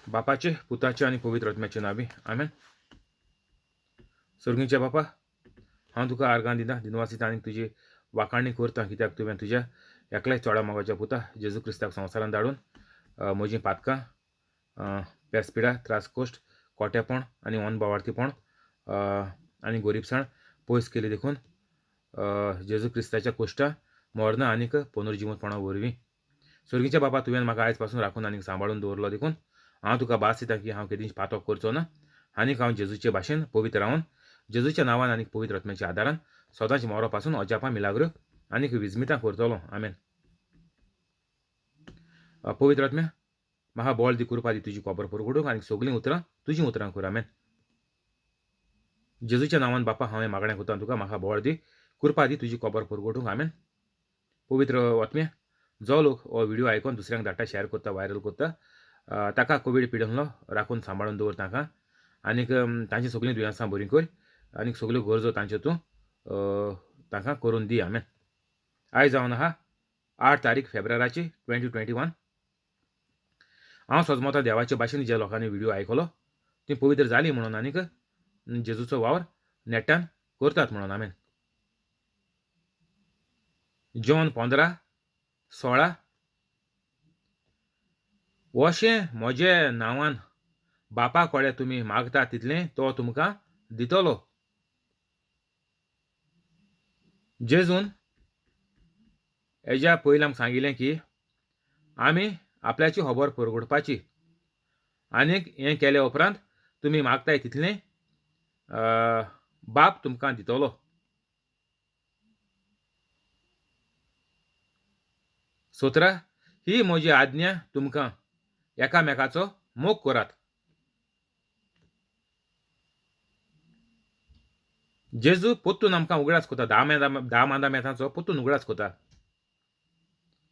बापाचे, पुताचे आनी पवित्र आत्म्याचे नांवी, आमेन. सर्गींच्या बापा, हांव तुका आर्गां दिता, दिनवास दिता आनी तुजी वाखाणी करता, कित्याक तुवें तुज्या एकल्याच चोडा मोगाच्या पुता जेजू क्रिस्ताक संवसारांत धाडून म्हजीं पातकां, पेसपिडा, त्रास, कोश्ट, कोटेपण आनी अनभावार्थीपण आनी गोरीबसाण पयस केली देखून जेजू क्रिस्ताच्या कोश्टां, मरणां आनीक पुनर्जिवंतपणा वरवीं. सर्गीच्या बापा, तुवें म्हाका आयज पासून राखून आनी सांबाळून दवरलो देखून हांव तुका भास दिता की हांव केदींच पातक करचो ना आनीक हांव जेजूचे भाशेन पवित्र रावन जेजूच्या नांवान आनी पवित्र आत्म्याच्या आदारान सदांच मरो पासून अजापां, मिलाग्रो आनीक विजमितां करतलो. आमेन. पवित्र आत्म्या, म्हाका बळ दी, कृपा दी तुजी खबर परगटूंक आनी सगळीं उतरां तुजीं उतरां कर. आमेन. जेजूच्या नांवान बापा हांवें मागणें करता तुका, म्हाका बळ दी, कृपा दी तुजी खबर परगटूंक. आमेन. पवित्र आत्म्या, जो लोक हो व्हिडियो आयकून दुसऱ्यांक धाडटा, शेअर करता, व्हायरल करता, ताका कोवीड पिडनलो राखून सांबाळून दवर तांकां आनीक तांची सगळीं दुयेंसां बरीं कर आनीक सगल्यो गरजो तांच्यो तूं तांकां करून दी. आमेन. आयज जावन आहा 8 तारीख फेब्रुवाराची 2021. हांव सजमता देवाचे भाशेन ज्या लोकांनी व्हिडियो आयकलो ती पवित्र जाली म्हणून आनीक जेजूचो वावर नेटान करतात म्हणून. आमेन. जॉन 15:16, अशें म्हजे नांवान बापा कडेन तुमी मागता तितलें तो तुमकां दितलो. जेजून हेज्या पयलीं आमकां सांगिल्लें की आमी आपल्याची खबर परगटपाची आनीक हें केल्या उपरांत तुमी मागताय तितलें बाप तुमकां दितलो. 17, ही म्हजी आज्ञा तुमकां, एकामेकाचो मोग करात. जेजू पोत्तून आमकां उगडास करता, धा मांदा मेथांचो पोत्तून उगडास करता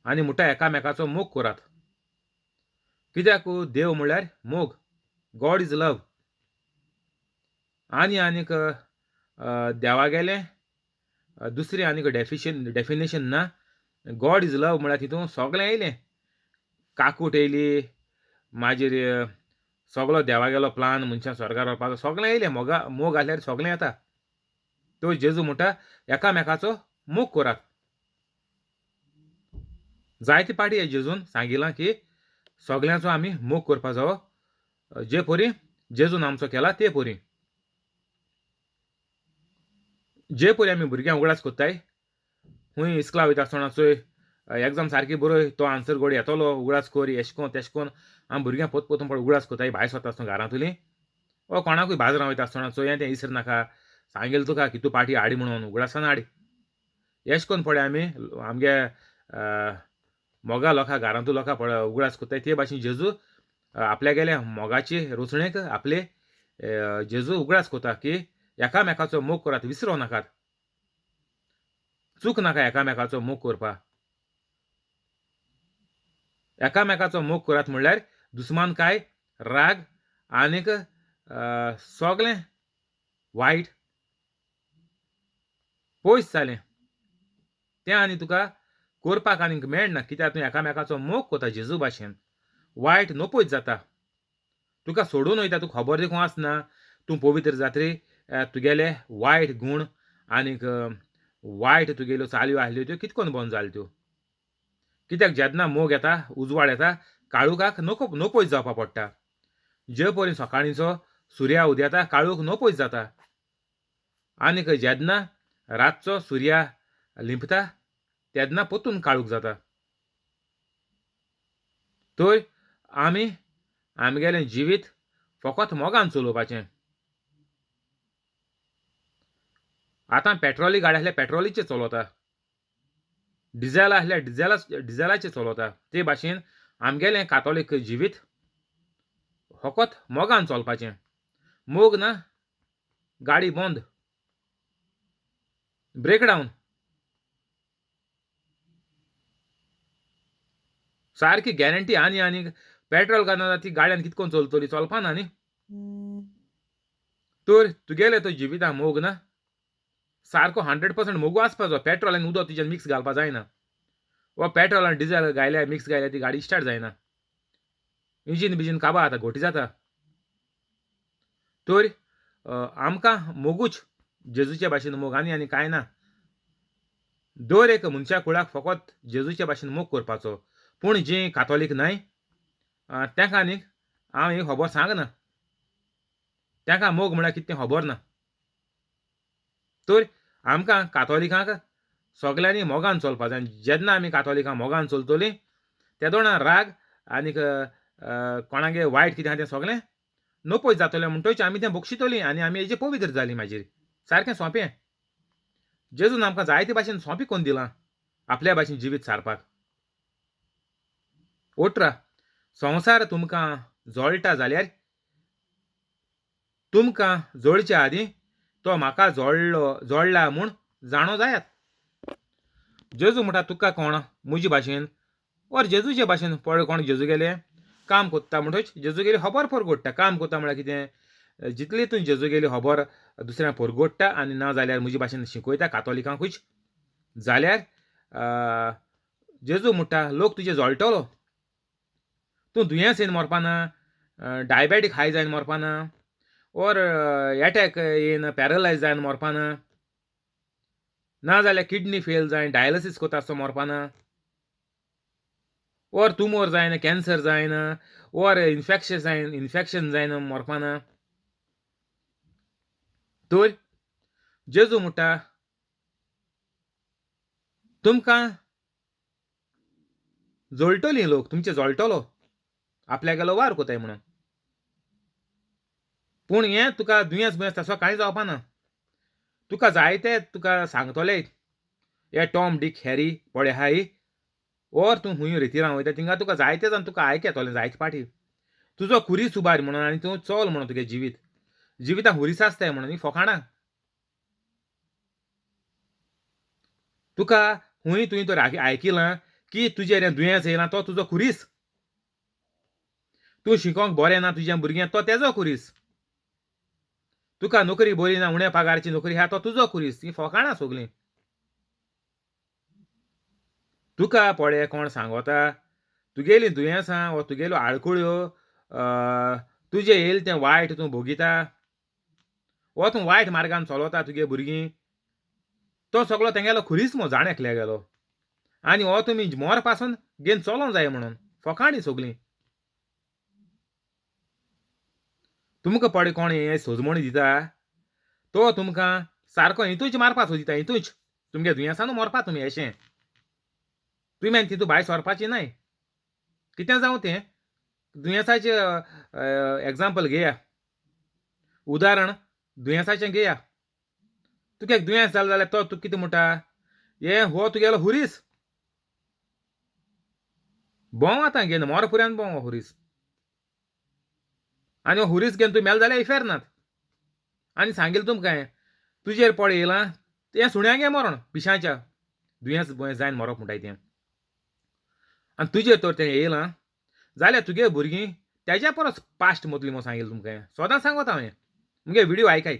आनी म्हणटा एकामेकाचो मोग करात. कित्याक देव म्हणल्यार मोग, गॉड is love. आनी आनीक देवागेलें दुसरें आनीक डेफिनेशन ना. गॉड is love म्हळ्यार तितून सगळें येयलें, काकूट येयली, मागीर सगळो देवागेलो प्लान मनशां स्वर्गार व्हरपाचो सगळें येयलें. मोग आसल्यार सगळें येता. तो जेजू म्हणटा एकामेकाचो मोग करात. जायते पाटी जेजून सांगिलां की सगळ्यांचो आमी मोग करपा जावो, जे परी जेजून आमचो केला ते परी. जे परी आमी भुरग्यांक उगडास कोत्ताय, खूंय इस्कला वयता आसतना चोय एग्जाम सारकी बरय, तो आन्सर गोड येतलो, उगडास कर, एशें कोन तेशें कोन आमी भुरग्यांक पोत पोतून पळय उगडास कोत्ताय भायर सरता आसतना घरांतली, वा कोणाकूय बाजारां वयता आसतना चोय हें तें इसर नाका, सांगेल तुका की तूं पाटी हाड म्हणून उगडासान हाड. एशें कोन पळय आमी आमगे मोगा लोकां घरांतू लोकां पळय उगडास कोत्ताय. ते भाशेन जेजू आपल्यागेले मोगाचे रोचणेक आपले जेजू उगडास कोता की एकामेकाचो मोग करात, विसरो नाकात, चूक नाका एकामेकाचो मोग करपा. एकामेकाचो मोग करात म्हणल्यार दुस्मानकाय, राग आनीक सगळें वायट पयस जालें तें आनी तुका करपाक आनीक मेळना, कित्याक तूं एकामेकाचो मोग करता जेजू भाशेन. वायट नपयत जाता, तुका सोडून वयता, तुका खबर देखून आसना. तूं पवित्र जातरी तुगेले वायट गूण आनीक वायट तुगेल्यो चालयो आसल्यो त्यो कितकोन बंद जाल्यो त्यो. कित्याक जेन्ना मोग येता, उजवाड येता, काळोखाक नपयत जावपा पडटा. जे परी सकाळींचो सुर्या उदेता काळोख नपयत जाता, आनीक जेन्ना रातचो सुर्या लिंपता तेन्ना परतून काळोख जाता. तर आमी आमगेलें जिवीत फकत मोगान चलोवपाचें. आतां पेट्रोली गाडी आसल्यार पेट्रोलीचेर चलता, डिझेल आसल्यार डिझेलाचेर चलता. ते भाशेन आमगेलें कातोलीक जिवीत फकत मोगान चलपाचें. मोग ना गाडी बंद, ब्रेकडावन, सारकी गॅरंटी. आनी आनी पेट्रोल घालना ती गाडयान कितकोन चलतली, चलपा ना न्ही. तर तुगेलें तो जिवितां मोग ना, सारको 100% मोगू आसपाचो. पेट्रोल आनी उदक तुज्यान मिक्स घालपा जायना, वा पेट्रोल आनी डिझेल घायल्यार मिक्स घायल्यार ती गाडी स्टार्ट जायना. इंजीन बिजीन काबा जाता, घोटी जाता. तर आमकां मोगूच जेजूचे भाशेन मोग आनी आनी कांय ना. दर एक मनशा कुळाक फकत जेजूचे भाशेन मोग करपाचो. पूण जीं कातोलीक न्हय तांकां आनीक हांव ही खबर सांगना, तांकां मोग म्हळ्यार कितें तें खबर ना. तर आमकां कातोलिकांक सगल्यांनी मोगान चलपा जाय. जेन्ना आमी कातोलिकां मोगान चलतलीं तेदोणा राग आनीक कोणागे वायट कितें आहा तें सगलें नपयत जातलें. म्हणटकच आमी तें बक्षितलीं आनी आमी हेजें पवित्र जालीं. मागीर सारकें सोंपें. जेजून आमकां जायते भाशेन सोंपें करून दिलां आपल्या भाशेन जिवीत सारपाक. 18 संवसार तुमकां जळटा जाल्यार तुमकां जळचे आदीं तो म्हाका जळ्ळो जळ्ळा म्हूण जाणो जायात. जेजू म्हणटा तुका कोण म्हजे भाशेन ओर जेजूचे भाशेन पळय कोण जेजू गेले काम कोत्ता म्हणटच जेजू गेली खबर परगोडटा. काम कोत्ता म्हळ्यार कितें, जितली तूं जेजू गेली खबर दुसऱ्यांक परगोडटा आनी ना जाल्यार म्हजे भाशेन शिकयता कातोलिकांकूच जाल्यार जेजू म्हणटा लोक तुजे जळटलो. तूं दुयेंस येवन मरपाना, डायबेटीक हाय जावन मरपाना, ओर एटॅक येवन पॅरलायज जावन मरपाना, ना जाल्यार किडनी फेल जावन डायलिसीस कोता आसतना मरपाना, ओर तुमोर जायना, कॅन्सर जायना, ओर इन्फेक्शन जायना, इन्फेक्शन जायना मरपाना. तर जेजू म्हणटा तुमकां जळटली लोक, तुमचे जळटलो आपल्या गेलो वार कोताय म्हणून. पूण हें तुका दुयेंस बुयेंस तसो कांय जावपाना. तुका जायते तुका सांगतले हे टॉम डीक हॅरी पळय आहाय, ओर तूं खूंय रेतिरां वयता थिंगा तुका जायते जाण तुका आयक येतलें जायते पाटी तुजो खुरीस उबार म्हणून आनी तूं चल म्हणून तुगे जिवीत जिवितां खुरीस आसताय म्हणून ही फोकाणां. तुका खूंय तुवें तर आयकिलां की तुजेर हें दुयेंस येयलां तो तुजो खुरीस, तूं शिकोंक बरें ना तुज्या भुरग्यांक तो तेजो खुरीस, तुका नोकरी बरी ना उण्या पगाराची नोकरी आहा तो तुजो खुरीस. ही फोकाणां सगलीं. तुका पळय कोण सांगता तुगेलीं दुयेंसां वा तुगेल्यो आडखळ्यो तुजें येयल तें वायट तूं भोगिता वा तूं वायट मार्गान चलता तुगे भुरगीं, तो सगलो तेंगेलो खुरीस मो जाण एकल्या गेलो आनी हो तुमी मोर पासून घेवन चलोंक जाय म्हणून फोकाणी सगलीं. तुमकां पळय कोण हें सोजमणी दिता तो तुमकां सारको हितूच मारपा सोदिता, हितूच तुमगे दुयेंसानू मरपा तुमी अशें तुमी आनी तितू भायर सरपाचें न्हय. कितें जावं तें दुयेंसाचें एग्जाम्पल घेया, उदाहरण दुयेंसाचें घेया. तुका एक दुयेंस जालें जाल्यार तो तुका कितें म्हणटा, हे हो तुगेलो हुरीस भोंव आतां घेवन मोर पुऱ्यान भोंव हो हुरीस, आनी हो हुरीस घेवन तूं मेल जाल्यार इफेर नात. आनी सांगील तुमकां हें तुजेर पळ येयलां तें सुण्यांगे मरण पिशांच्या दुयेंस बुयेंस जायन मरप म्हणटाय तें, आनी तुजेर तर तें येयलां जाल्यार तुगे भुरगीं तेज्या परस पास्ट मदली म्हूण सांगील तुमकां हें सदां सांगता हांवें मुगे व्हिडियो आयकाय.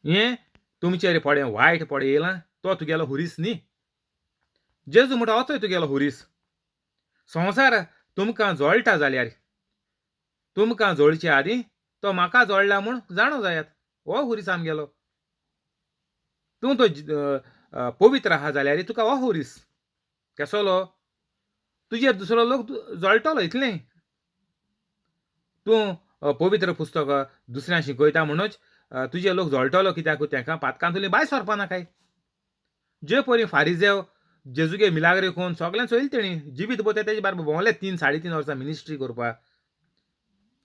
हें तुमचेर पडे वायट पडे येयलां तो तुगेलो हुरीस न्ही. जेजू म्हणटा होचोय तुगेलो हुरीस. संवसार तुमकां जळटा जाल्यार तुमकां जळचे आदीं तो म्हाका जळ्ळा म्हूण जाणो जायात, हो हुरीस आमगेलो. तूं तो पवित्र आहा जाल्यार तुका हो हुरीस केसलो तुजेर दुसरो लोक जळटलो इतलें. तूं पवित्र पुस्तक दुसऱ्यांक शिकयता म्हणूच तुजे लोक जळटलो कित्याक तांकां पातकांतली भायर सरपा नाकाय. जे परी फारिजेव जेजूगे मिलाग्रे कोन सगळ्यां चोयलें तेणी जिवीत भर तेजे बारबर भोंवले 3 साडे 3 वर्सां मिनिस्ट्री करपाक.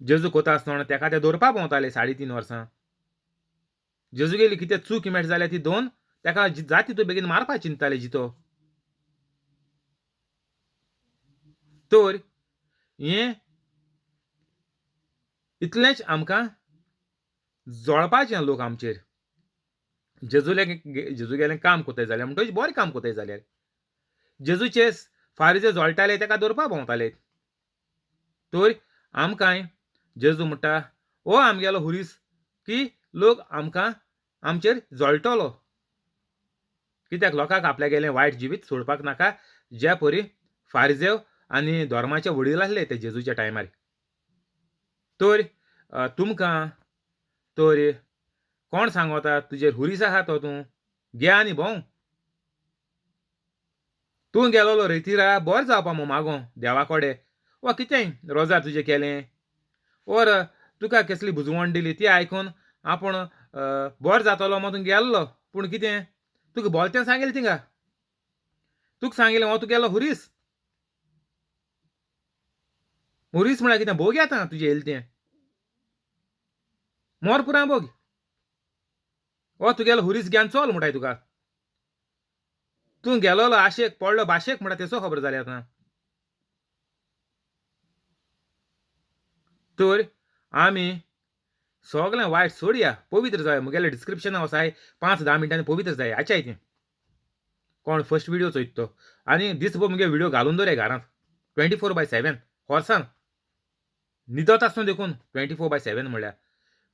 जेजू कोता आसतना तेका ते दवरपा भोंवताले 3.5 वर्सां. जेजूगेली कितें चूक मेळटा जाल्यार ती दोन तेका जाती तूं बेगीन मारपा चिंतताले जितो. तर हें इतलेंच आमकां जळपाचें लोक आमचेर. जेजूले जेजूगेलें काम कोताय जाल्यार म्हणटकच बरें काम कोताय जाल्यार जेजूचे फारिजे जळटाले तेका दवरपा भोंवताले. तर आमकांय जेजू म्हणटा हो आमगेलो हुरीस की लोक आमकां आमचेर जळटलो कित्याक लोकांक आपल्यागेलें वायट जिवीत सोडपाक नाका ज्या परी फारिजेव आनी धोर्माचे वडील आसले ते जेजूच्या टायमार. तर तुमकां तर कोण सांगता तुजेर हुरीस आहा तो तूं गे आनी भोंव. तूं गेलोलो रेतीरा बरो जावपा मो मागो देवा कोडे वा कितेंय रोजार तुजें केलें ओर तुका कसली बुजवण दिली ती आयकून आपूण बरो जातलो म्हूण तूं गेल्लो. पूण कितें तुका बोलतें सांगिल्लें थिंगा, तुका सांगिल्लें हो तुगेलो हुरीस. हुरीस म्हळ्यार कितें भोग येता तुजें येयलें तें मोर पुराय भोग. हो तुगेलो हुरीस घेवन चल म्हणटाय तुका. तूं गेलोलो आशेक पडलो भाशेक म्हणटा तेचो खबर जाली आतां. तर आमी सगळें वायट सोडया, पवित्र जाय. मुगेलें डिस्क्रिप्शन वसाय 5-10 मिनटांनी पवित्र जाय आच्याय तें. कोण फर्स्ट व्हिडियो चोयता तो आनी दीसभर मुगे व्हिडियो घालून दवरया घरांत 24/7 होर्सान न्हिदत आसतना देखून 24/7 म्हणल्यार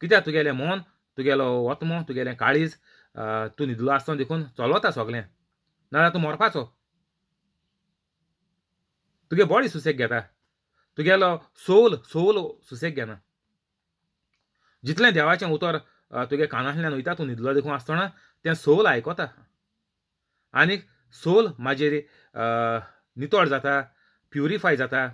कित्याक तुगेलें मन तुगेलो आत्मो तुगेलें काळीज तूं न्हिदलो आसतना देखून चलता सगळें, नाजाल्यार तूं मरपाचो. तुगे बॉडी सुसेग घेता, तुगेलो सोल सोल सुसेग घेना. जितलें देवाचें उतर तुगे कानांतल्यान वयता तूं न्हिदलो देखून आसतना तें सोल आयकता आनी सोल मागीर नितळ जाता, प्युरिफाय जाता.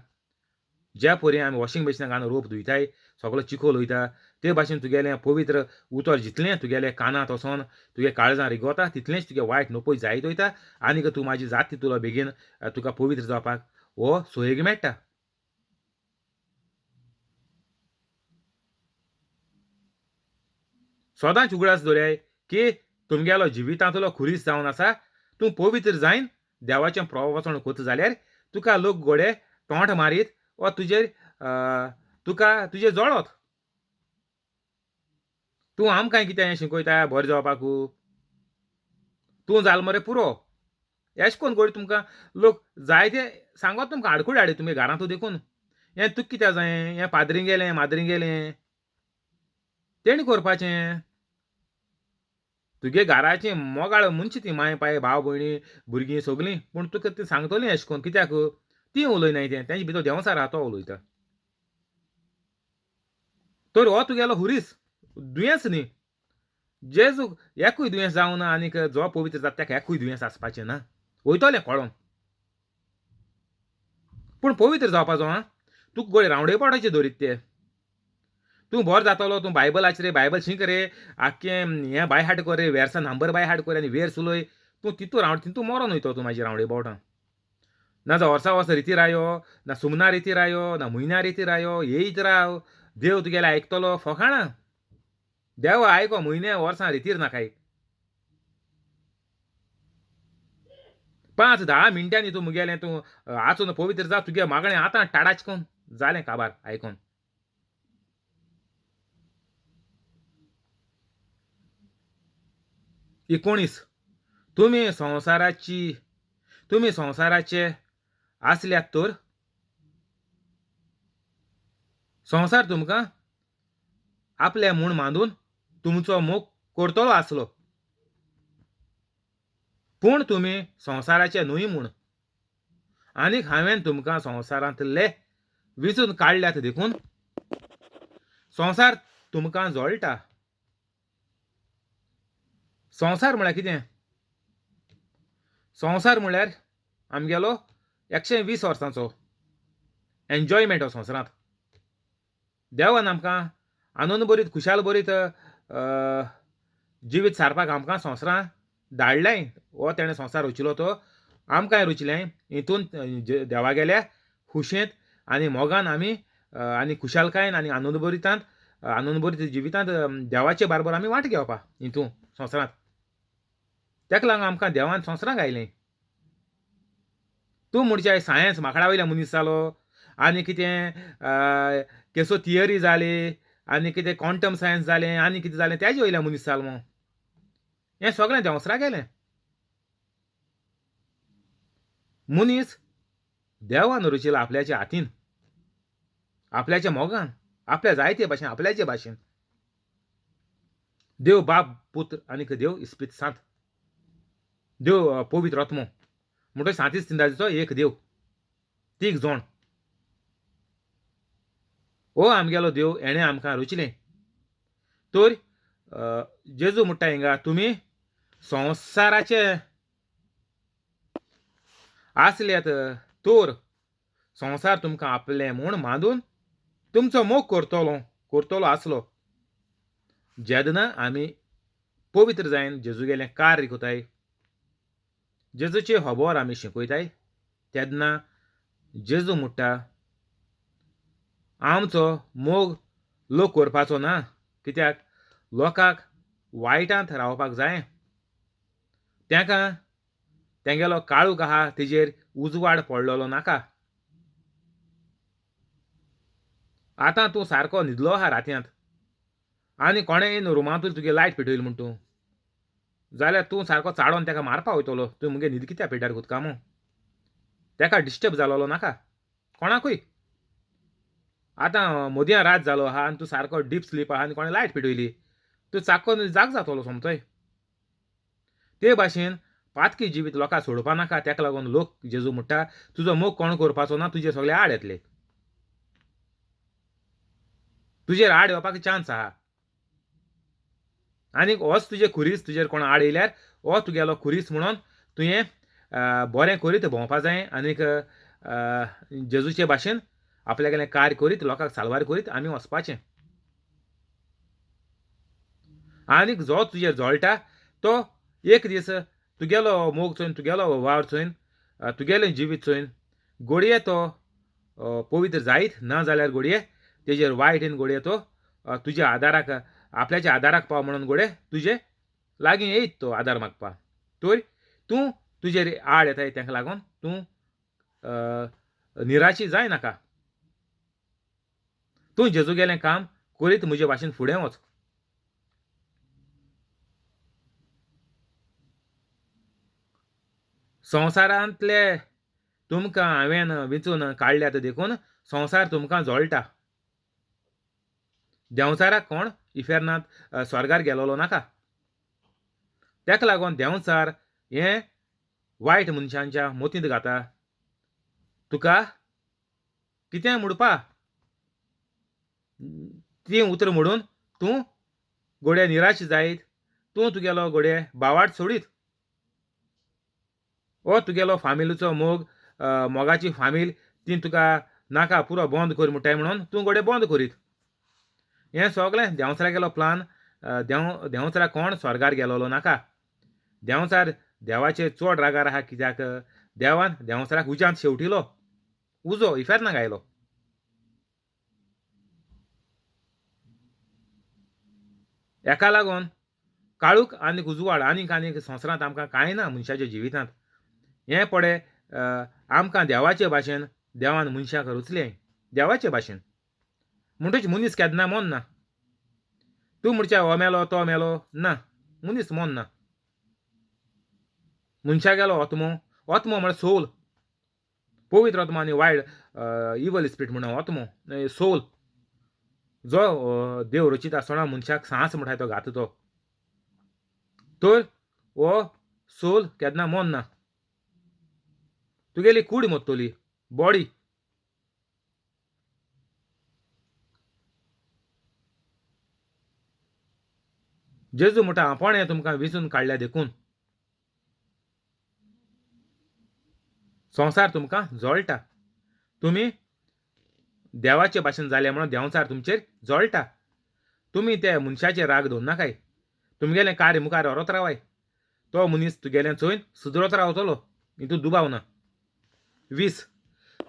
ज्या परी आमी वॉशिंग मशिनाक घालून रोप धुयताय सगलो चिखोल वयता ते भाशेन तुगेलें पवित्र उतर जितलें तुगेलें कानांत वचोन तुगे काळजां रिगोता तितलेंच तुगे वायट नपय जायत वयता आनीक तूं मागीर जात तितलो बेगीन तुका पवित्र जावपाक हो सोयेग मेळटा. सदांच उगडास दवराय की तुमगेलो जिवितांतलो खुरीस जावन आसा, तूं पवित्र जायन देवाचें प्रवचन करता जाल्यार तुका लोक गोडे तोंड मारीत वा तुजेर तुका तुजेर जळत. तूं आमकां कितें शिकयता बरें जावपाकू, तूं जाल मरे पुरो. एश कोन गोडी तुमकां लोक जायते सांगत तुमकां आडकुडे हाडी तुमगे घरांतू देखून हें तुका कित्याक जायें, हें पाद्रीं गेलें माद्रीं गेलें तेणी करपाचें. तुगे घराचें मोगाळ मनशां ती माय पाय भाव भयणी भुरगीं सगलीं, पूण तुका ती सांगतलीं एश कोन कित्याक ती उलयनाय तें तेंचे भितर देंवचार आहा तो उलयता. तर हो तुगेलो हुरीस दुयेंस न्ही, जेजूक एकूय दुयेंस जावना आनीक जो पवित्र जाता ताका एकूय दुयेंस आसपाचें ना, वयतलें कळोन. पूण पवित्र जावपाचो आं, तुका गोळे रावंडे पावटाचे दवरीत ते. तूं बरो जातलो, तूं बायबल आच रे, बायबल शीक रे, आख्खें हें बाय हार्ट कर रे, वेर्सा नंबर बाय हार्ट कर आनी वेर्स उलय, तूं तितू रावंड तितू मरोन वयतो तूं मागीर रावंडे बोवटां. ना जाल्यार वर्सा वर्सा रिती रायो, ना सुमना रिती रायो, ना म्हयन्या रिती रायो, येयत राव देव तुगेलें आयकतलो फोकाणां. देव आयको म्हयने वर्सां रितीर नाकाय. 5-10 मिनटांनी तूं मुगेलें तूं आचून पवित्र जा, तुगे मागणें आतां टाडाच कोन जालें काबार आयकोन. एकोणीस तुमी संवसाराची तुमी संवसाराचे आसल्यात तर संवसार तुमकां आपले म्हूण मानून तुमचो मोग करतलो आसलो, पूण तुमी संवसाराचे न्हय म्हूण आनीक हांवें तुमकां संवसारांतले विंचून काडल्यात देखून संवसार तुमकां जळटा. संवसार म्हळ्यार कितें? संवसार म्हळ्यार आमगेलो 120 वर्सांचो एन्जॉयमेंट हो संवसारांत. देवान आमकां आनंद भरीत खुशाल भरीत जिवीत सारपाक आमकां संवसारांत धाडलें. हो तेणें संवसार रचिलो तो आमकांय रचलें. हितून देवागेल्या खुशेंत आनी मोगान आमी आनी खुशालकायेन आनी आनंद भरीतांत आनंद भरीत जिवितांत देवाचे बारबर आमी वांट घेवपा हितून संवसारांत. तेका लागून आमकां देवान संवसारांत घायलें. तूं म्हणचे सायन्स माकडा वयल्या मनीस जालो आनी कितें केसो थियरी जाली आनी कितें क्वॉन्टम सायन्स जालें आनी कितें जालें तेजे वयल्या मनीस जालो मो. हें सगळें देंवसरा गेलें. मनीस देवान रचिला आपल्याच्या हातीन, आपल्याच्या मोगान, आपल्या जायते भाशेन, आपल्याचे भाशेन. देव बाप पुत्र आनीक देव इस्पिरीत सांत, देव पवित्र आत्मो म्हणटकीर सांतीस तिंदाचो एक देव. तीग जोण. हो आमगेलो देव हेणें आमकां रुचलें. तर जेजू म्हणटा हिंगा तुमी संवसाराचे आसल्यात तर संवसार तुमकां आपलें म्हूण मानून तुमचो मोग करतलो करतलो आसलो. जेन्ना आमी पवित्र जायन जेजूगेलें कार्य कोताय, जेजूची खबर आमी शिकयताय, तेन्ना जेजू म्हणटा आमचो मोग लोक करपाचो ना, कित्याक लोकांक वायटांत रावपाक जाय, तांकां तेंगेलो काळोख आहा तेजेर उजवाड पडलेलो नाका. आतां तूं सारको न्हिदलो आहा रातयांत आनी कोणें येवन रुमांतूच तुगे लायट पेटयली म्हूण तूं, जाल्यार तूं सारको चाडोन ताका मारपा वयतलो, तूं मुगे न्हीद कित्याक पेड्ड्यार कोत्ता मू, ताका डिस्टर्ब जालोलो नाका कोणाकूय. आतां मदयां रात जालो आहा आनी तूं सारको डीप स्लीप आहा आनी कोणें लायट पेटयली, तूं चाक्कोन जाग जातलो सोमतोय. ते भाशेन पातकी जिवीत लोकांक सोडपा नाका, ताका लागून लोक जेजू म्हणटा तुजो मोग कोण करपाचो ना, तुजे सगळे आड येतले, तुजेर आड येवपाक चान्स आहा. आनीक होच तुजे खुरीस तुजेर कोण आड येयल्यार हो तुगेलो खुरीस म्हणून तुवें बरें करीत भोंवपा जाय आनीक जेजूचे भाशेन आपल्यागेलें कार्य करीत लोकांक साल्वार करीत आमी वचपाचें. आनीक जो तुजेर जळटा तो एक दीस तुगेलो मोग चोयन, तुगेलो वावर चोयन, तुगेलें जिवीत चोयन घडये तो पवित्र जायत, ना जाल्यार घडये तेजेर वायट येवन घडये तो तुज्या आदाराक आपल्याच्या आदाराक पाव म्हणून घडये तुजे लागीं येयत तो आदार मागपा. तर तूं तुजेर आड येताय ताका लागून तूं निराशी जायनाका, तूं जेजूगेलें काम करीत म्हजे भाशेन फुडें वच. संवसारांतले तुमकां हांवें विंचून काडल्यात देखून संवसार तुमकां जळटा. देंवचाराक कोण इफेर्नांत स्वर्गार गेलोलो नाका, ताका लागून देंवचार हें वायट मनशांच्या मतींत घाता, तुका कितें म्हणपा तीं उतरां म्हणून तूं घडये निराश जायत, तूं तुगेलो घडये बावाट सोडीत, हो तुगेलो फामिलीचो मोग मोगाची फामील ती तुका नाका पुरो बंद कर म्हणटाय म्हणून तूं घडये बंद करीत. हें सगळें देंवचारागेलो प्लान. देंवचारा कोण स्वर्गार गेलोलो नाका, देंवचार देवाचेर चड रागार आहा, कित्याक देवान देंवचाराक उज्यांत शेवटिलो, उजो इफेर्नाक आयलो. हेका लागून काळूख आनीक उजवाड आनीक आनीक संवसारांत आमकां कांय ना मनशाच्या जिवितांत. हें पडे आमकां देवाचे भाशेन देवान मनशाक रचलें देवाचे भाशेन, म्हणटच मनीस केन्ना मोन्ना. तूं म्हणच्या हो मेलो तो मेलो ना, मनीस मोन्ना. मनशा गेलो आत्मो, आत्मो म्हळ्यार सोल, पवित्र आत्मो आनी वायट इवल स्पिरीट म्हणून आत्मो सोल जो देव रचीत आसतना मनशाक सांस म्हणटा तो घाता तो, तर हो सोल केन्ना मोन्ना. तुगेली कूड मोत्तली, बॉडी. जेजू म्हणटा आपणें तुमकां विंचून काडल्या देखून संवसार तुमकां जळटा, तुमी देवाचे भाशेन जाले म्हणून देंवचार तुमचेर जळटा. तुमी ते मनशाचेर राग दवरनाकाय, तुमगेलें कार्य मुखार व्हरत रावाय, तो मनीस तुगेलें चोयन सुदरत रावतलो, हितून दुबाव ना. 20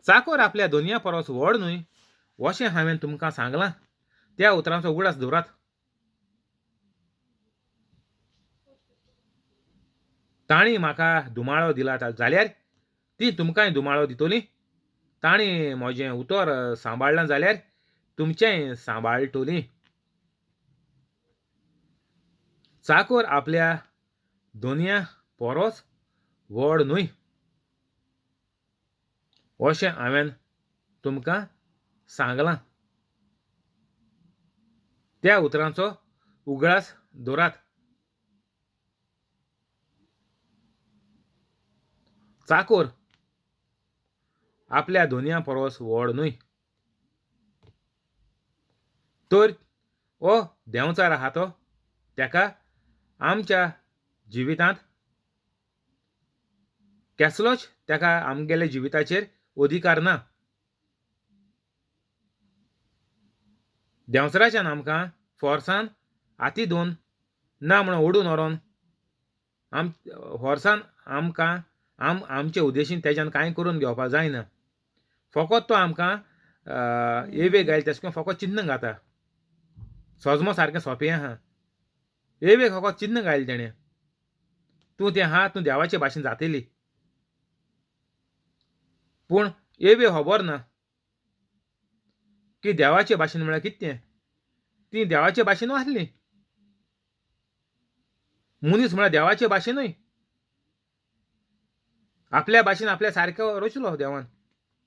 चाकोर आपल्या दोनया परस व्हड न्हय अशें हांवें तुमकां सांगलां, त्या उतरांचो उगडास दवरात. तांणी म्हाका धुमाळो दिला जाल्यार ती तुमकांय धुमाळो दितली, तांणी म्हजें उतर सांबाळ्ळां जाल्यार तुमचेंय सांबाळटली. चाकोर आपल्या दोनया परस व्हड न्हय अशें हांवें तुमकां सांगलां, त्या उतरांचो उगडास दवरात. चाकोर आपल्या धोनया परोस व्हड न्हय. तर हो देंवचार आहा तो ताका आमच्या जिवितांत केसलोच ताका आमगेल्या जिविताचेर अधिकार ना. देंवचाराच्यान आमकां फोर्सान हाती दोन ना म्हणून ओडून व्हरोन आम फोर्सान आमकां आमचे उद्देशीन तेज्यान कांय करून घेवपाक जायना. फकत तो आमकां एवेक गायले तेशें करून फकत चिन्न घाता. सोजमो सारकें सोंपें आहा. एवेक फकत चिन्न घायलें तेणें, तूं तें आहा तूं देवाचे भाशेन जातली. पूण एवे खबर ना की देवाचे भाशेन म्हळ्यार कितें तें. ती देवाचे भाशेनूय आसली. मनीस म्हळ्यार देवाचे भाशेनूय आपल्या भाशेन आपल्या सारको रचलो देवान,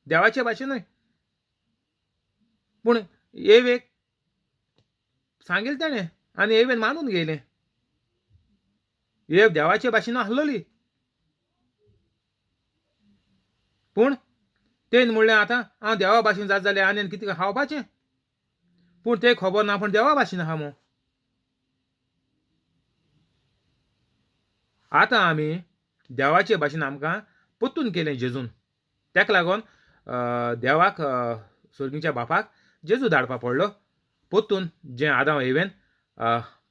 देवाचे भाशेनूय. पूण एवेक सांगिल्लें तेणें आनी एवेन मानून घेयलें. एव देवाचे भाशेन आसलोली. पूण तेन म्हणलें आतां हांव देवा भाशेन जात जाल्यार आनी कितें खावपाचें. पूण तें खबर ना पूण देवा भाशेन आहा मू. आतां आमी देवाचे भाशेन आमकां परतून केलें जेजून. ताका लागून देवाक सोर्गीच्या बापाक जेजू धाडपा पडलो परतून जें आदांव एवेन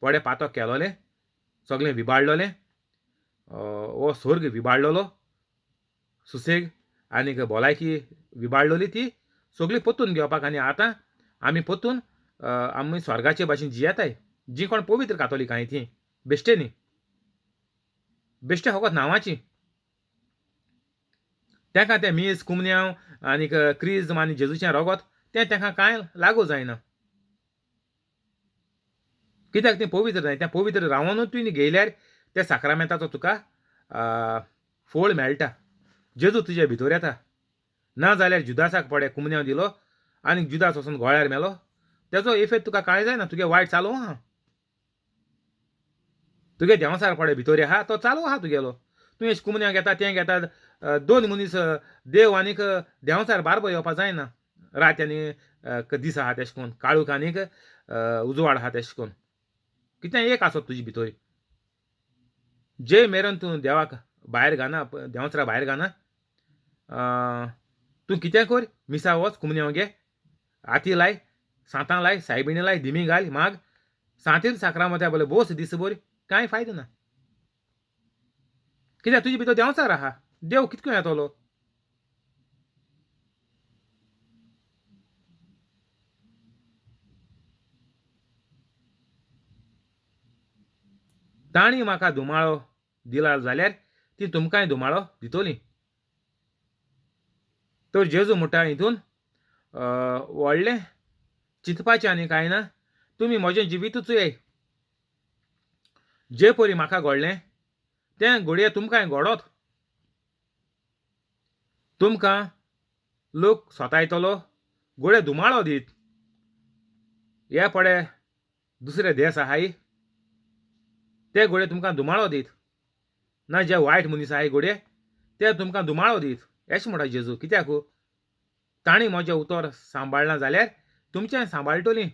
पडे पातक केलोलें सगळें विबाडलोलें, हो स्वर्ग विबाडलोलो, सुसेग आनीक भलायकी विबाडलोली ती सगळी परतून घेवपाक. आनी आतां आमी परतून आमी स्वर्गाचे भाशेन जियेताय. जीं कोण पवित्र कातोलीक आहाय तीं बेश्टे न्ही, बेश्टे फकत नांवाची. तांकां तें मीस कुमन्यांव आनीक क्रिज्म आनी जेजूचें रोगोत तें तांकां कांय लागू जायना. कित्याक तें पवित्र जाय. तें पवित्र रावनूच तुवें घेयल्यार त्या साक्रामेंताचो तुका फळ मेळटा. जेजू तुजे भितर येता. ना जाल्यार जुदासाक पडे कुमन्यांव दिलो आनी जुदास वचून गोळ्यार मेलो, तेजो इफेक्ट तुका कांय जायना. तुगे वायट चालू आहा, तुगे देंवचार पडे भितर आहा तो चालू आहा तुगेलो. तूं एश कुमन्यांव घेता तें घेता, दोन मनीस देव आनीक देंवचार बारबो येवपा जायना. रात आनी दीस आहा तेशें करून, काळोख आनीक उजवाड आहा तेशें करून, कितें एक आसत तुजे भितर. जे मेरेन तूं देवाक भायर घालना, देंवचारा भायर घालना, तूं कितें कर, मिसा वच, कुमन्यांव घे, हाती लाय, सांतां लाय, सायबिणी लाय, दिमी घाल, माग सांतीर साकरां बोले बोस दीसभर, कांय फायदो ना. कित्याक तुजे भितर देंवचार आहा. देव कितको येतलो. तांणी म्हाका धुमाळो दिला जाल्यार ती तुमकांय धुमाळो दितली. तर जेजू म्हणटा हितून व्हडलें चिंतपाचें आनी कांय ना. तुमी म्हजें जिवितूच येय, जे परी म्हाका घडलें तें घडये तुमकांय घडत. तुमकां लोक सतायतलो, घडये धुमाळो दीत. हे पडे दुसरे देस आहाय ते घडये तुमकां धुमाळो दीत. ना जे वायट मनीस आहाय घडये ते तुमकां धुमाळो दीत. अशें म्हणटा जेजू. कित्याक तांणी म्हजें उतर सांबाळना जाल्यार तुमचें सांबाळटलीं.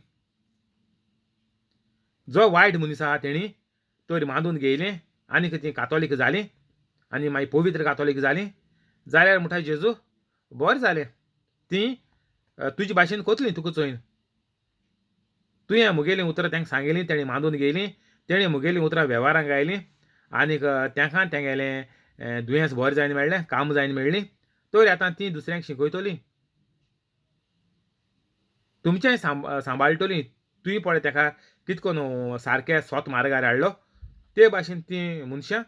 जो वायट मनीस आहा तेणी तर मांदून घेयलें आनी तीं कातोलीक जालीं आनी मागीर पवित्र कातोलीक जालीं जाल्यार म्हणटा जेजू बरें जालें, तीं तुजे भाशेन कोतलीं तुका चोयन. तुवें म्हगेलीं उतरां तांकां सांगिलीं, तेणी मांदून घेयलीं, तेणी म्हगेलीं उतरां वेव्हारांक आयलीं आनीक तांकां तेंगेलें दुयेंस बरें जायन मेळ्ळें, काम जायन मेळ्ळीं. तर आतां तीं दुसऱ्यांक शिकयतलीं, तुमचेंय सांबाळटलीं. तुवें पळय ताका कितको न्हू सारकें सोत मार्गार हाडलो ते भाशेन तीं मनशां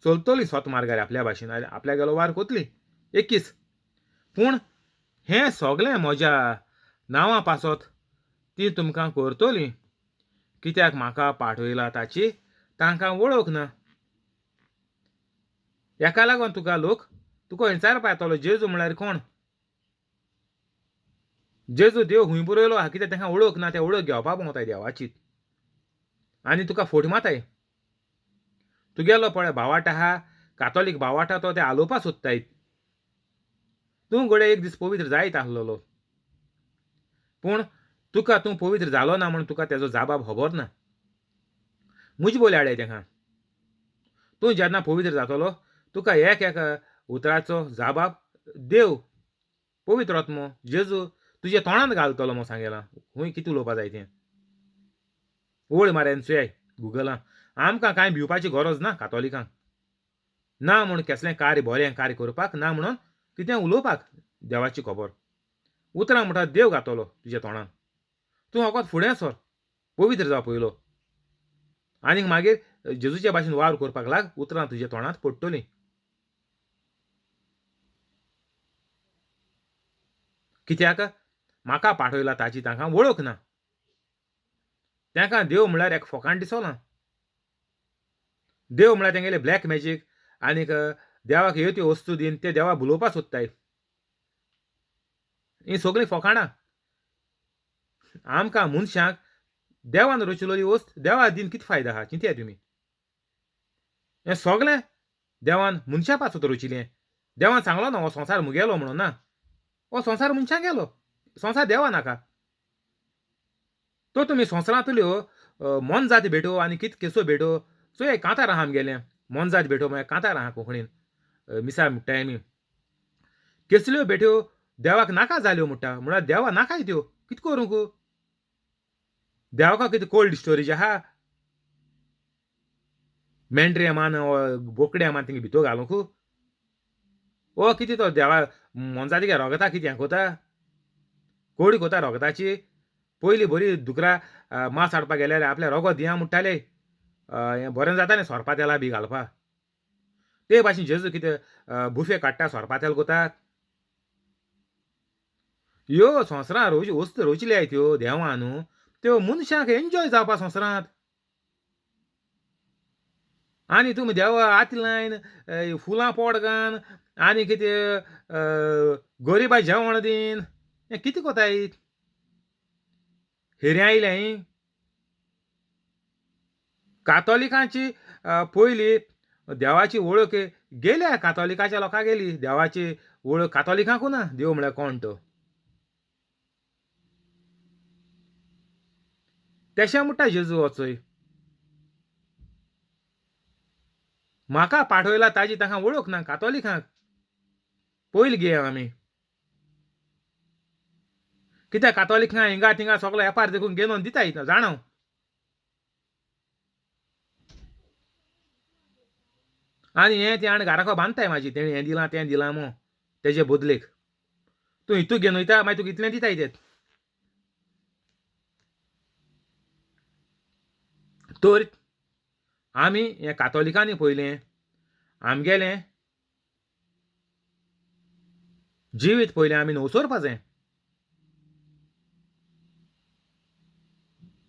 चलतलीं सोत मार्गार आपल्या भाशेन, आपल्या गेलो वार कोतली एकीच. पूण हें सगळें म्हज्या नांवा पासत ती तुमकां करतलीं, कित्याक म्हाका पाठयला ताची तांकां वळख ना. हेका लागून तुका लोक तुका विचारपा येतलो जेजू म्हळ्यार कोण, जेजू देव खूंय बरयलो आहा, कित्याक तांकां वळख ना. ते वळख घेवपा भोंवताय देवाची आनी तुका फोट मारताय. तुगेलो पळय भावाट आहा, कातोलीक भावाट आहा, तो ते आलोवपा सोदताय. तूं घडये एक दीस पवित्र जायत आसलेलो, पूण तुका तूं पवित्र जालो ना म्हूण तुका तेजो जाबाब खबर ना. म्हजी बोली हाडय तेका. तूं जेन्ना पवित्र जातलो तुका एक एक उतराचो जाबाब देव पवित्र आत्मो जेजू तुज्या तोंडांत घालतलो म्हूण सांगलां. खूंय कितें उलोवपा जाय तें ओळ मारेन चोयाय गुगलान. आमकां कांय भिवपाची गरज ना कातोलिकांक, ना म्हूण केसलें कार्य बरें कार्य करपाक, ना म्हणून कितें उलोवपाक देवाची खबर. उतरां म्हणटा देव घातलो तुज्या तोंडान. तूं फकत फुडें सर, पवित्र जाव पयलो, आनीक मागीर जेजूच्या भाशेन वावर करपाक लाग, उतरां तुज्या तोंडांत पडटलीं. कित्याक म्हाका पाठयला ताची तांकां वळख ना. तांकां देव म्हळ्यार एक फोकाण दिसना. देव म्हळ्यार तेंगेले ब्लॅक मॅजीक आनीक देवाक ह्यो त्यो वस्तू दिवन ते देवाक भुलोवपाक सोदताय. हीं सगळीं फोकाणां. आमकां मनशांक देवान रचिल्ली वस्त देवा दिवन कितें फायदो आहा चिंतया तुमी. हें सगळें देवान मनशा पासत रचिल्लें. देवान सांगलो ना हो संवसार मुगेलो म्हणून ना, हो संवसार मनशां गेलो, संवसार देवा नाका. तो तुमी संवसारांतल्यो मोनजात भेटो आनी कितें केसो भेटो चोय कांतार आहा आमगेलें मोनजात भेटो म्हळ्यार कांतार आहा कोंकणीन मिसा म्हणटाय आमी. केसल्यो भेट्यो देवाक नाका जाल्यो म्हणटा, म्हळ्यार देवा नाकाय त्यो कितें करूंक. देवाक कितें कोल्ड स्टोरेज आहा? मेंढऱ्या मान बोकड्या मान तिंगा भितर घालूंक? ओ कितें तो देवा मोनजातीक रोगता कितें हें कोता कोडी कोता रोगताची. पयलीं बरी दुकरा मांस हाडपाक गेल्यार आपल्या रोगोत दिया म्हणटाले, हें बरें जाता न्ही सोरपा तेलां बी घालपा. ते भाशेन जेजू कितें बुफे काडटा सोरपा तेल कोतात. ह्यो संवसारांत रोवच्यो वस्तू रोवचेल्यो त्यो देवान न्हू, त्यो मनशांक एन्जॉय जावपा संवसारांत. आनी तुमी देवा हात लायन फुलां पोड घान आनी कितें गरिबा जेवण दीन हें कितें कोताय? हेरें आयलें ही कातोलिकांची पयली देवाची वळख गेल्या, कातोलिकाच्या लोकां गेली देवाची वळख कातोलिकांकू ना देव म्हळ्यार कोण तो. तेशें म्हणटा जेजू वचय म्हाका पाठयला ताजी तांकां वळख ना कातोलिकांक. पयलीं घेया आमी कित्याक कातोलिकांक हिंगा थिंगा सगलो वेपार देखून घेवन दिताय जाणा. आनी हें तें आनी घराको बांदताय म्हाजी तेणें हें दिलां तें दिलां मो तेजे बदलेक तूं हितू घेवन वयता मागीर तुका इतलें दिताय ते. तर आमी हें कातोलिकांनी पयलें आमगेलें जिवीत पयलें आमी नवसरपा जाय.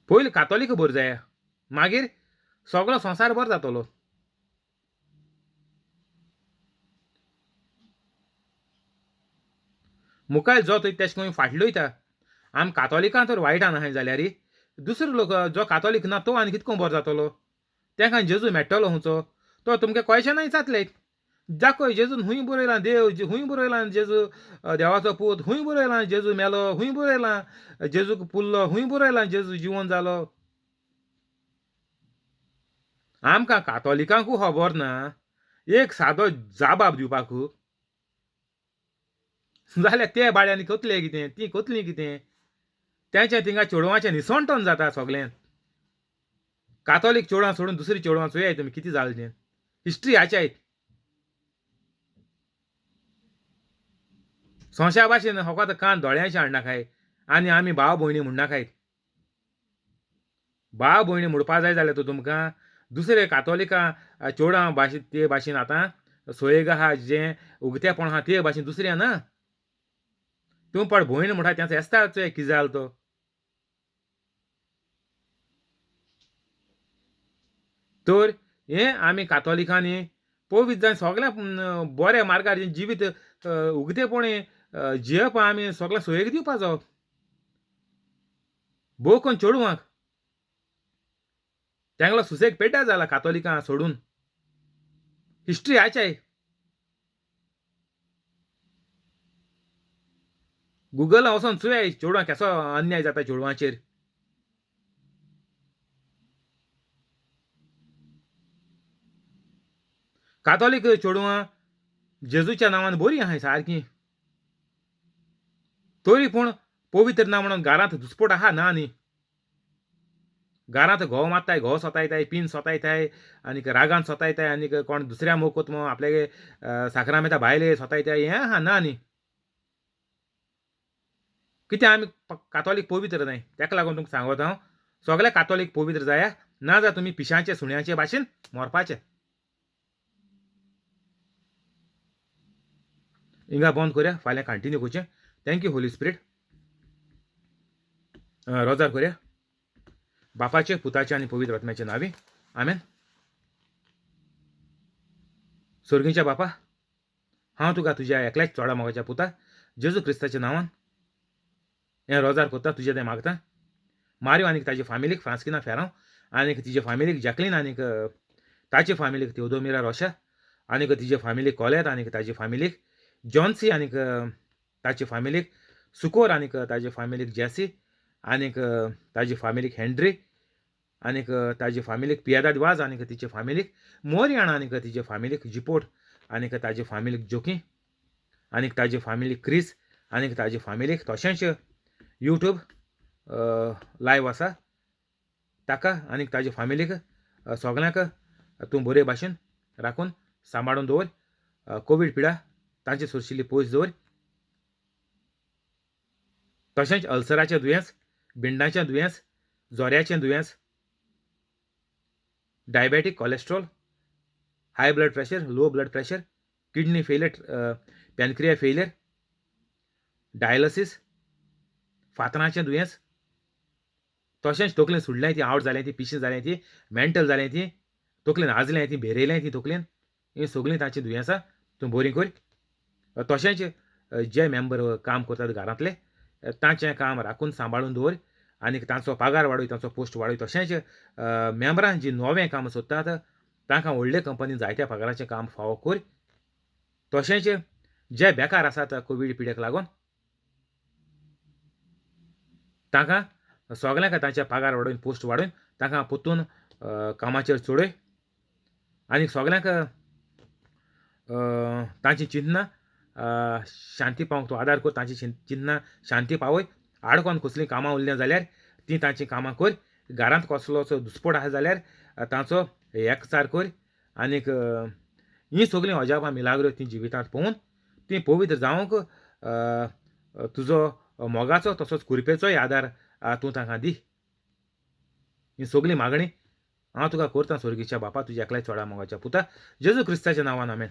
पयलीं कातोलीक बरें जाय, मागीर सगळो संवसार बरो जातलो. मुखार जो थंय तेश करून फाटलो वयता. आम कातोलिकां तर वायटान आहाय जाल्यार दुसरो लोक जो कातोलीक ना तो आनी कितको बरो जातलो? तेका जेजू मेळटलो हुंचो तो तुमकां कळचें ना जातलें. दाखय जेजून हुंय बरयलां देव, हुंय बरयलां जेजू देवाचो पूत, हुंय बरयलां जेजू मेलो, हुंय बरयलां जेजूक पुरलो, हुंय बरयलां जेजू जिवन जालो. आमकां कातोलिकांकू खबर ना एक सादो जाबाब दिवपाक जाल्यार ते बाड्यांनी कोतले कितें, तीं कोतलीं कितें? तेंच्या थिंगा चेडवाचें निसणटन जाता सगळें. कातोलीक चेडवां सोडून दुसरी चेडवां चोयाय तुमी कितें जालें तें. हिस्ट्री हाच्याय सोंशा भाशेन फकत कान दोळ्यांचे हाडनाकाय आनी आमी भाव भयणी म्हणनाकाय. भाव भयणी म्हणपा जाय जाल्यार तर तुमकां दुसरे कातोलिकां चेडवां भाशेन ते भाशेन आतां सोयेग आहा जें उगतेपण आहा ते भाशेन दुसरें ना. तूं पड भयण म्हणटा तेंचो एस्ताद चोय कितें जालो तो. तर हें आमी कातोलिकांनी पवित्र जावन सगळें बऱ्या मार्गार जिवीत उगतेपणी जियेवपा आमी सगळें सोयेक दिवपा जावो भोव करून चेडवांक. तेंगलो सुसेग पेड्ड्यार जाला कातोलिकां सोडून. हिस्ट्री हाच्याय. गुगला वचोन चोयाय चेडवां केसो अन्याय जाता चेडवांचेर. कातोलीक चेडवां जेजूच्या नांवान बरीं आहाय सारकीं, तरी पूण पवित्र ना म्हणून घरांत दुस्पोट आहा ना न्ही. घरांत घोव मारताय, घोव सोतायताय, पीन सोतायताय आनीक रागान सोतायताय आनीक कोण दुसऱ्या मोग कोत म्हूण आपल्यागे साकरामेता भायले सोतायताय, हें आहा ना न्ही. कित्याक आमी कातोलीक पवित्र न्हय, ताका लागून तुमकां सांगता हांव, सगळे कातोलीक पवित्र जाया, ना जाल्यार तुमी पिशांचे सुण्याचे भाशेन मरपाचे. हिंगा बंद करया, फाल्यां कंटिन्यू करचें. Thank you Holi spirit. रोजार करया. बापाचे, पुताचे आनी पवित्र आत्म्याचे नांवी, आमेन. सर्गीच्या बापा, हांव तुका तुज्या एकल्याच चोडा मोगाच्या पुता जेजू क्रिस्ताच्या नांवान हें रोजार करता, तुजें तें मागता. मारियो आनीक ताजे फामिलीक, फ्रांस्किना फेरांव आनीक तिजे फामिलीक जॅकलीन आनीक ताचे फामिलीक तेवदोमिरा रोशा आनीक तिजे फामिलीक कॉलेत आनीक ताजे फामिलीक जॉन्सी आनीक ताचे फामिलीक सुकोर आनीक ताजे फामिलीक जॅसी आनीक ताजे फामिलीक हेंड्री आनीक ताजे फामिलीक पियादाद वाज आनीक तिचे फामिलीक मोरयाण आनीक तिजे फामिलीक जिपोट आनीक ताजे फामिलीक जोकी आनीक ताजे फामिलीक क्रीस आनीक ताजे फामिलीक तशेंच यूट्यूब लायव आसा ताका आनीक ताजे फामिलीक सगल्यांक तूं बरे भाशेन राखून सांबाळून दवर. कोवीड पिडा तांचे सोरशिल्ली पयस दवर. तशेंच अल्सराचें दुयेंस, बिंडाचें दुयेंस, जोऱ्याचें दुयेंस, diabetic, cholesterol, high blood pressure, low blood pressure, kidney failure, pancreas failure, dialysis, फातरांचें दुयेंस, तशेंच तकलेन सुडलें ती, आवट जालें ती, पिशें जालें ती, मेंटल जालें ती, तकलेन आजलें ती, भेरेलें ती तकलेन, हीं सगळीं तांचीं दुयेंसां तूं बरीं कर. तशेंच जे मेंबर काम करतात घरांतले तांचें काम राखून सांबाळून दवर आनी तांचो पगार वाडय, तांचो पोस्ट वाडय. तशेंच मेंबरां जीं नवें काम सोदतात तांकां व्हडले कंपनी जायत्या पगाराचें काम फावो कर. तशेंच जे बेकार आसात कोवीड पिडेक लागून तांकां सगल्यांक तांचे पगार वाडोवन पोस्ट वाडोवन तांकां परतून कामाचेर चडय आनी सगल्यांक तांची चिंतना शांती पावंक तूं आदार कर, तांची चिंतना शांती पावय. आडकोन कसलीं कामां उरलीं जाल्यार तीं तांचीं कामां कर. घरांत कसलोच दुस्पोट आसा जाल्यार तांचो एकचार कर आनीक हीं सगळीं अजापां मिलाग्रो तीं जिवितांत पळोवन तीं पवित्र जावंक तुजो मोगाचो तसोच कृपेचोय आदार तूं तांकां दी. ही सगळीं मागणी हांव तुका करतां स्वर्गीच्या बापा, तुज्या एकल्या चोडा मोगाच्या पुता जेजू क्रिस्ताच्या नांवान, आमेन.